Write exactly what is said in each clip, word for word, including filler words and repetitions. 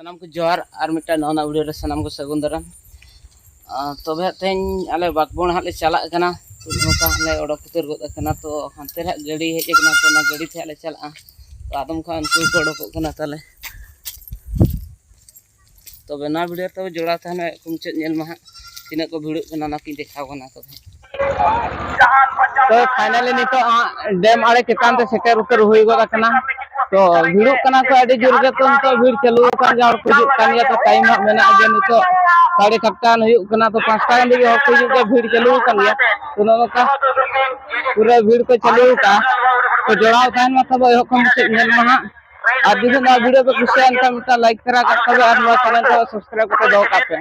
ᱥᱟᱱᱟᱢ ᱠᱚ ᱡᱚᱦᱟᱨ, ᱟᱨ ᱢᱤᱫᱴᱟᱝ ᱱᱟᱣᱟ ᱱᱟᱣᱟ video ᱨᱮ ᱥᱟᱱᱟᱢ ᱠᱚ ᱥᱟᱹᱜᱩᱱ ᱫᱟᱨᱟᱢ᱾ ᱟᱨ ᱛᱚᱵᱮ ᱦᱟᱸᱜ ᱛᱮᱦᱮᱧ ᱟᱞᱮ ᱵᱟᱜᱽᱵᱚᱱ ᱦᱟᱸᱜ ᱞᱮ ᱪᱟᱞᱟᱜ ᱠᱟᱱᱟ᱾ ᱛᱚ ᱱᱚᱝᱠᱟ ᱦᱟᱸᱜ ᱞᱮ ᱚᱰᱚᱠ ᱩᱛᱟᱹᱨ ᱜᱚᱫ ᱟᱠᱟᱱᱟ᱾ ᱛᱚ ᱦᱟᱱᱛᱮ ᱨᱮ ᱦᱟᱸᱜ ᱜᱟᱹᱰᱤ ᱦᱮᱡ ᱟᱠᱟᱱᱟ, ᱛᱚ ᱚᱱᱟ ᱜᱟᱹᱰᱤ ᱛᱮ ᱦᱟᱸᱜ ᱞᱮ ᱪᱟᱞᱟᱜᱼᱟ᱾ ᱛᱚ ᱟᱫᱚᱢ ᱠᱷᱟᱱ ᱩᱱᱠᱩ ᱠᱚ ᱚᱰᱚᱠᱚᱜ ᱠᱟᱱᱟ ᱛᱟᱞᱮ᱾ ᱛᱚᱵᱮ ᱱᱚᱣᱟ video ᱨᱮ ᱛᱚᱵᱮ ᱡᱚᱲᱟᱣ ᱛᱟᱦᱮᱱ ᱢᱮ, ᱢᱩᱪᱟᱹᱫ ᱧᱮᱞ ᱢᱟ ᱦᱟᱸᱜ ᱛᱤᱱᱟᱹᱜ ᱠᱚ ᱵᱷᱤᱲᱚᱜ ᱠᱟᱱᱟ, ᱚᱱᱟ ᱠᱚᱧ ᱫᱮᱠᱷᱟᱣ ᱠᱟᱱᱟ ᱛᱚᱵᱮ᱾ ᱛᱚ finally ᱱᱤᱛᱚᱜ ᱦᱟᱸᱜ ᱰᱮᱢ ᱟᱲᱮ ᱪᱮᱛᱟᱱ ᱛᱮ ᱥᱮᱴᱮᱨ ᱩᱛᱟᱹᱨ ᱦᱩᱭ ᱜᱚᱫ ᱟᱠᱟᱱᱟ᱾ ᱛᱚ ᱵᱷᱤᱲᱚᱜ ᱠᱟᱱᱟ ᱠᱚ ᱟᱹᱰᱤ ᱡᱳᱨ ᱜᱮ᱾ ᱛᱚ ᱱᱤᱛᱚᱜ ᱵᱷᱤᱲ ᱪᱟᱹᱞᱩ ᱟᱠᱟᱱ ᱜᱮᱭᱟ, ᱦᱚᱲ ᱠᱚ ᱦᱤᱡᱩᱜ ᱠᱟᱱ ᱜᱮᱭᱟ᱾ ᱛᱚ time ᱦᱟᱸᱜ ᱢᱮᱱᱟᱜ ᱜᱮᱭᱟ, ᱱᱤᱛᱚᱜ ᱥᱟᱲᱮ ᱥᱟᱛᱴᱟ ᱜᱟᱱ ᱦᱩᱭᱩᱜ ᱠᱟᱱᱟ᱾ ᱛᱚ ᱯᱟᱸᱪᱴᱟ ᱜᱟᱱ ᱫᱷᱟᱹᱵᱤᱡ ᱦᱚᱲ ᱠᱚ ᱦᱤᱡᱩᱜ ᱜᱮᱭᱟ, ᱵᱷᱤᱲ ᱪᱟᱹᱞᱩ ᱟᱠᱟᱱ ᱜᱮᱭᱟ᱾ ᱛᱚ ᱱᱚᱜᱼᱚ ᱱᱚᱝᱠᱟ ᱯᱩᱨᱟᱹ ᱵᱷᱤᱲ ᱠᱚ ᱪᱟᱹᱞᱩ ᱟᱠᱟᱫᱼᱟ᱾ ᱛᱚ ᱡᱚᱲᱟᱣ ᱛᱟᱦᱮᱱ ᱢᱟ ᱛᱟᱵᱚ, ᱮᱦᱚᱵ ᱠᱷᱚᱱ ᱢᱩᱪᱟᱹᱫ ᱧᱮᱞ ᱢᱟ ᱦᱟᱸᱜ᱾ ᱟᱨ ᱡᱩᱫᱤ ᱱᱚᱣᱟ video ᱯᱮ ᱠᱩᱥᱤᱭᱟᱜᱼᱟ, ᱮᱱᱠᱷᱟᱱ ᱢᱤᱫᱴᱟᱝ like ᱛᱚᱨᱟ ᱠᱟᱜ ᱛᱟᱵᱚ ᱟᱨ ᱱᱚᱣᱟ channel ᱫᱚ subscribe ᱠᱟᱛᱮ ᱫᱚᱦᱚ ᱠᱟᱜ ᱯᱮ᱾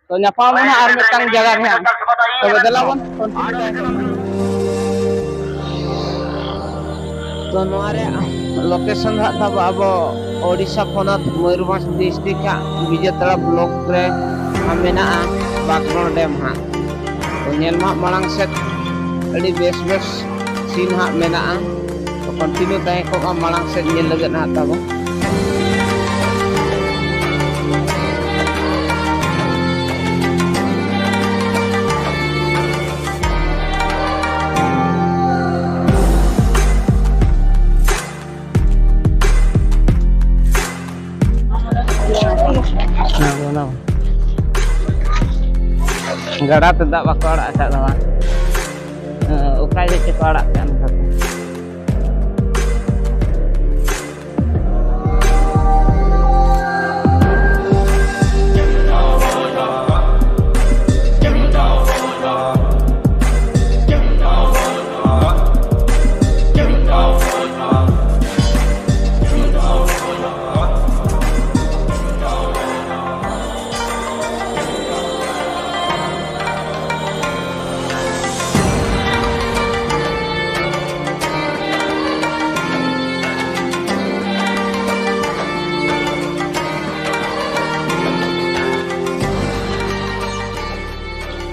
ᱛᱚ ᱧᱟᱯᱟᱢ ᱟᱵᱚᱱ ᱦᱟᱸᱜ ᱟᱨ ᱢᱤᱫᱴᱟᱝ ᱡᱟᱭᱜᱟ ᱨᱮ ᱦᱟᱸᱜ᱾ ᱛᱚᱵᱮ ᱫᱮᱞᱟ ᱵᱚᱱ continue ᱛᱟᱦᱮᱱ ᱠᱟᱱᱟ᱾ ᱛᱚ ᱱᱚᱣᱟ ᱨᱮᱭᱟᱜ location ᱫᱚ ᱦᱟᱸᱜ ᱛᱟᱵᱚ ᱟᱵᱚ ᱳᱰᱤᱥᱟ ᱯᱚᱱᱚᱛ ᱢᱚᱭᱩᱨᱵᱷᱚᱸᱡᱽ district ᱦᱟᱸᱜ ᱵᱤᱡᱮᱛᱟᱲᱟ block ᱨᱮ ᱦᱟᱸᱜ ᱢᱮᱱᱟᱜᱼᱟ ᱵᱟᱜᱽᱵᱚᱱ ᱰᱮᱢ ᱦᱟᱸᱜ᱾ ᱛᱚ ᱧᱮᱞ ᱢᱟ ᱦᱟᱸᱜ ᱢᱟᱲᱟᱝ ᱥᱮᱫ ᱟᱹᱰᱤ ᱵᱮᱥ ᱵᱮᱥ scene ᱦᱟᱸᱜ ᱢᱮᱱᱟᱜᱼᱟ᱾ ᱛᱚ continue ᱛᱟᱦᱮᱸ ᱠᱚᱜᱼᱟ ᱢᱟᱲᱟᱝ ᱥᱮᱫ ᱧᱮᱞ ᱞᱟᱹᱜᱤᱫ ᱦᱟᱸᱜ ᱛᱟᱵᱚ᱾ ᱜᱟᱰᱟ ᱛᱮ ᱫᱟᱜ ᱵᱟᱠᱚ ᱟᱲᱟᱜ ᱟᱠᱟᱫ ᱱᱚᱣᱟ᱾ ᱦᱮᱸ, ᱚᱠᱟ ᱡᱚᱦᱚᱜ ᱪᱚᱠᱚ ᱟᱲᱟᱜ ᱠᱟᱜ ᱱᱚᱝᱠᱟ ᱛᱮ᱾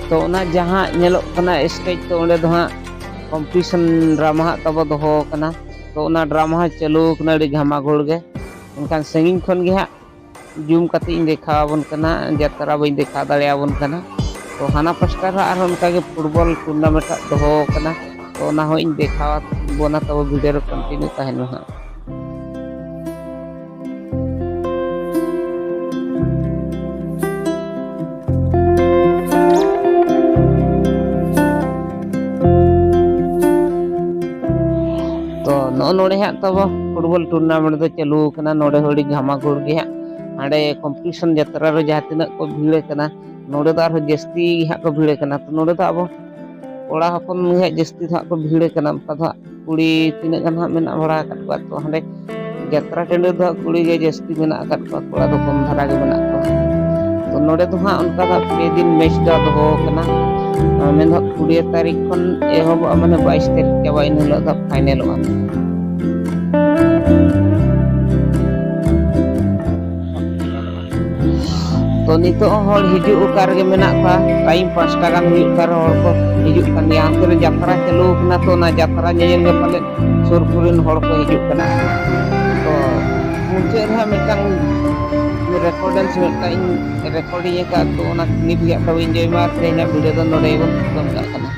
ᱛᱚ ᱚᱱᱟ ᱡᱟᱦᱟᱸ ᱧᱮᱞᱚᱜ ᱠᱟᱱᱟ stage, ᱛᱚ ᱚᱸᱰᱮ ᱫᱚ ᱦᱟᱸᱜ competition drama ᱦᱟᱸᱜ ᱛᱟᱵᱚ ᱫᱚᱦᱚ ᱟᱠᱟᱱᱟ᱾ ᱛᱚ ᱚᱱᱟ drama ᱦᱚᱸ ᱪᱟᱹᱞᱩ ᱟᱠᱟᱱᱟ ᱟᱹᱰᱤ ᱜᱷᱟᱢᱟᱜᱷᱳᱲ ᱜᱮ᱾ ᱮᱱᱠᱷᱟᱱ ᱥᱟᱺᱜᱤᱧ ᱠᱷᱚᱱ ᱜᱮ ᱦᱟᱸᱜ ᱡᱩᱢ ᱠᱟᱛᱮ ᱤᱧ ᱫᱮᱠᱷᱟᱣ ᱟᱵᱚᱱ ᱠᱟᱱᱟ, ᱡᱟᱛᱨᱟ ᱵᱟᱹᱧ ᱫᱮᱠᱷᱟᱣ ᱫᱟᱲᱮᱭᱟᱵᱚᱱ ᱠᱟᱱᱟ᱾ ᱛᱚ ᱦᱟᱱᱟ ᱯᱟᱥᱴᱟ ᱨᱮᱦᱚᱸ ᱟᱨᱦᱚᱸ ᱚᱱᱠᱟᱜᱮ ᱯᱷᱩᱴᱵᱚᱞ ᱴᱩᱨᱱᱟᱢᱮᱱᱴ ᱦᱟᱸᱜ ᱫᱚᱦᱚ ᱟᱠᱟᱱᱟ᱾ ᱛᱚ ᱚᱱᱟ ᱦᱚᱸ ᱤᱧ ᱫᱮᱠᱷᱟᱣ ᱟᱵᱚᱱᱟ, ᱛᱟᱵᱚ ᱵᱷᱤᱰᱤᱭᱳ ᱨᱮ ᱠᱚᱱᱴᱤᱱᱤᱭᱩ ᱛᱟᱦᱮᱱ ᱢᱟ ᱦᱟᱸᱜ᱾ ᱛᱚ ᱱᱚᱜᱼᱚ ᱱᱚᱰᱮ ᱦᱟᱸᱜ ᱛᱟᱵᱚ ᱯᱷᱩᱴᱵᱚᱞ ᱴᱩᱨᱱᱟᱢᱮᱱᱴ ᱫᱚ ᱪᱟᱹᱞᱩ ᱟᱠᱟᱱᱟ᱾ ᱱᱚᱰᱮ ᱦᱚᱸ ᱟᱹᱰᱤ ᱜᱷᱟᱢᱟᱜᱷᱩᱲ ᱜᱮ ᱦᱟᱸᱜ, ᱦᱟᱸᱰᱮ ᱠᱚᱢᱯᱤᱴᱤᱥᱚᱱ ᱡᱟᱛᱨᱟ ᱨᱮ ᱡᱟᱦᱟᱸ ᱛᱤᱱᱟᱹᱜ ᱠᱚ ᱵᱷᱤᱲ ᱟᱠᱟᱱᱟ, ᱱᱚᱰᱮ ᱫᱚ ᱟᱨᱦᱚᱸ ᱡᱟᱹᱥᱛᱤ ᱜᱮ ᱦᱟᱸᱜ ᱠᱚ ᱵᱷᱤᱲ ᱟᱠᱟᱱᱟ᱾ ᱛᱚ ᱱᱚᱰᱮ ᱫᱚ ᱟᱵᱚ ᱠᱚᱲᱟ ᱦᱚᱯᱚᱱ ᱜᱮ ᱦᱟᱸᱜ ᱡᱟᱹᱥᱛᱤ ᱫᱚ ᱦᱟᱸᱜ ᱠᱚ ᱵᱷᱤᱲ ᱟᱠᱟᱱᱟ᱾ ᱚᱱᱠᱟ ᱫᱚ ᱦᱟᱸᱜ ᱠᱩᱲᱤ ᱛᱤᱱᱟᱹᱜ ᱜᱟᱱ ᱦᱟᱸᱜ ᱢᱮᱱᱟᱜ ᱵᱟᱲᱟ ᱟᱠᱟᱫ ᱠᱚᱣᱟ᱾ ᱛᱚ ᱦᱟᱸᱰᱮ ᱡᱟᱛᱨᱟ ᱴᱟᱺᱰᱤ ᱨᱮᱫᱚ ᱦᱟᱸᱜ ᱠᱩᱲᱤ ᱜᱮ ᱡᱟᱹᱥᱛᱤ ᱢᱮᱱᱟᱜ ᱟᱠᱟᱫ ᱠᱚᱣᱟ, ᱠᱚᱲᱟ ᱫᱚ ᱠᱚᱢ ᱫᱷᱟᱨᱟ ᱜᱮ ᱢᱮᱱᱟᱜ ᱠᱚᱣᱟ᱾ ᱛᱚ ᱱᱚᱰᱮ ᱫᱚ ᱦᱟᱸᱜ ᱚᱱᱠᱟ ᱫᱚ ᱯᱮ ᱫᱤᱱ ᱢᱮᱪ ᱫᱚ ᱫᱚᱦᱚ ᱟᱠᱟᱱᱟ᱾ ᱟᱨ ᱢᱮᱱ ᱫᱚ ᱦᱟᱸᱜ ᱠᱩᱲᱤ ᱛᱟᱹᱨᱤᱠᱷ ᱠᱷᱚᱱ ᱮᱦᱚᱵᱚᱜᱼᱟ, ᱢᱟᱱᱮ ᱵᱟᱭᱤᱥ ᱛᱟᱹᱨᱤᱠᱷ ᱪᱟᱵᱟ, ᱤᱱᱟᱹ ᱦᱤᱞᱳᱜ ᱫᱚ ᱯᱷᱟᱭᱱᱮᱞᱚᱜᱼᱟ᱾ ᱛᱚ ᱱᱤᱛᱚᱜ ᱦᱚᱸ ᱦᱚᱲ ᱦᱤᱡᱩᱜ ᱚᱠᱟ ᱨᱮᱜᱮ ᱢᱮᱱᱟᱜ ᱠᱚᱣᱟ, ᱴᱟᱭᱤᱢ ᱯᱟᱸᱪᱴᱟ ᱜᱟᱱ ᱦᱩᱭᱩᱜ ᱠᱟᱱ ᱨᱮᱦᱚᱸ ᱦᱚᱲ ᱠᱚ ᱦᱤᱡᱩᱜ ᱠᱟᱱ ᱜᱮᱭᱟ᱾ ᱦᱟᱱᱛᱮ ᱨᱮ ᱡᱟᱛᱨᱟ ᱪᱟᱹᱞᱩ ᱟᱠᱟᱱᱟ, ᱛᱚ ᱚᱱᱟ ᱡᱟᱛᱨᱟ ᱧᱮᱧᱮᱞ ᱜᱮ ᱯᱟᱞᱮᱫ ᱥᱩᱨ ᱠᱚᱨᱮᱱ ᱦᱚᱲ ᱠᱚ ᱦᱤᱡᱩᱜ ᱠᱟᱱᱟ᱾ ᱛᱚ ᱢᱩᱪᱟᱹᱫ ᱨᱮᱦᱟᱸᱜ ᱢᱤᱫᱴᱟᱝ ᱨᱮᱠᱚᱨᱰᱮᱱᱥ ᱢᱤᱫᱴᱟᱝ ᱤᱧ ᱨᱮᱠᱚᱨᱰᱤᱝ ᱟᱠᱟᱫ, ᱛᱚ ᱚᱱᱟ ᱱᱤᱛ ᱜᱮ ᱦᱟᱸᱜ ᱛᱟᱵᱚ ᱤᱧ ᱡᱚᱭᱢᱟ, ᱟᱨ ᱛᱮᱦᱮᱧᱟᱜ ᱵᱷᱤᱰᱤᱭᱳ ᱫᱚ ᱱᱚᱰᱮ ᱜᱮᱵᱚᱱ ᱠᱷᱟᱴᱚᱢ ᱠᱟᱜ ᱠᱟᱱᱟ᱾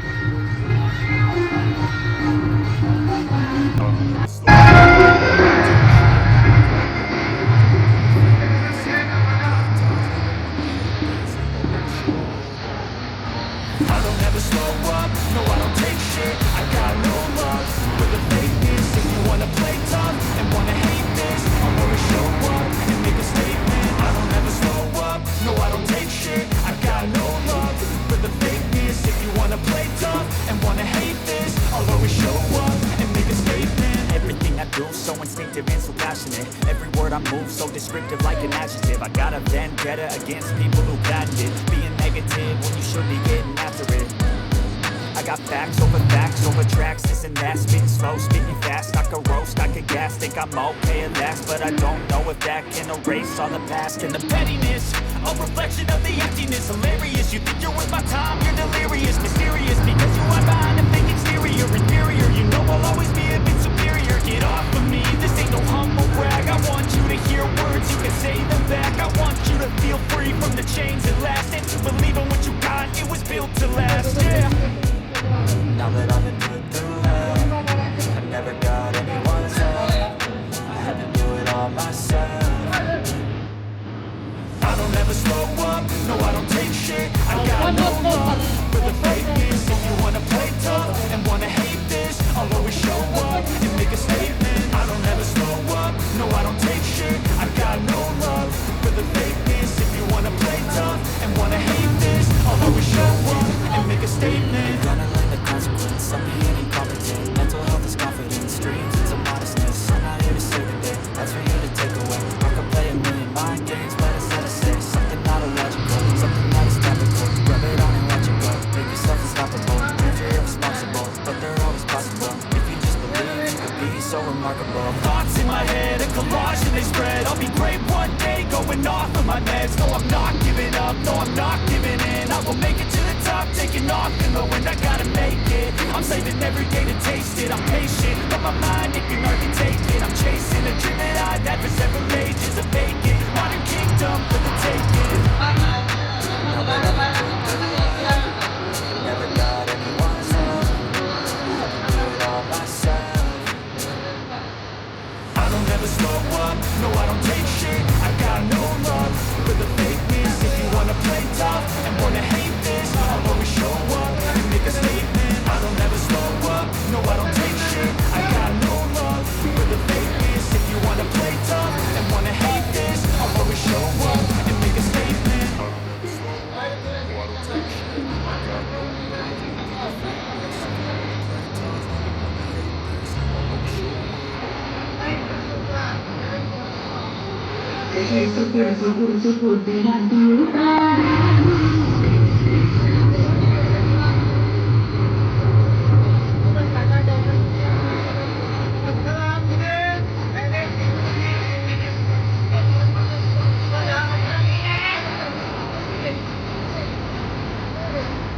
I don't ever slow up, no, I don't take shit. I got no love for the fakeness. If you wanna play tough and wanna hate this, I'll always show up and make a statement. I don't ever slow up, no, I don't take shit. I got no love for the fakeness. If you wanna play tough and wanna hate this, I'll always show up and make a statement. Everything I do so instinctive and so passionate. Every word I move so descriptive like an adjective. I got a vendetta against people who patented being negative when you should be getting after it. I got facts over facts over tracks, this and that. Spitting slow, spitting fast. I could roast, I could gas. Think I'm okay at last, but I don't know if that can erase all the past. And the pettiness, a reflection of the emptiness. Hilarious, you think you're worth my time, you're delirious. Mysterious, because you hide behind a fake exterior. Inferior, you know I'll always be a bit superior. Get off of me, this ain't no humble brag. I want you to hear words, you can say them back. No love for the fakeness. If you wanna play tough and wanna hate this, I'll always show up and make a statement. I don't ever slow up, no, I don't take shit. I got no love for the fakeness. If you wanna play tough and wanna hate this, I'll always show up and make a statement. Gonna learn the consequence of being incompetent. Mental health is confidence, dreams and some modestness. I'm not here to save the day, that's for you to take away. I could play a million mind games, but instead I say something not illogical, something that is topical. Rub it on and watch it go. Make yourself unstoppable. Dreams are irresponsible, but they're always possible. If you just believe, you could be so remarkable. Thoughts in my head, a collage and they spread. I'll be great one day, going off of my meds. No, I'm not giving up, no, I'm not giving in. I will make it to the top, taking off in the wind. I gotta make it. I'm saving every day to taste it. I'm patient, but my mind, it can hardly take it. I'm chasing a dream that I've had for several ages. A vacant modern kingdom for the taking. Never got anyone's help. I can do it all myself. I don't ever slow up, no, I don't take shit. I got no love for the fakeness. If you wanna play tough and wanna hate this, I'll always show up and make a statement. I don't ever slow up, no, I don't take shit. I got no love for the fakeness. If you wanna play tough and wanna hate this, I'll always show up and make a statement. Syukur, syukur, syukur, tidak diulang.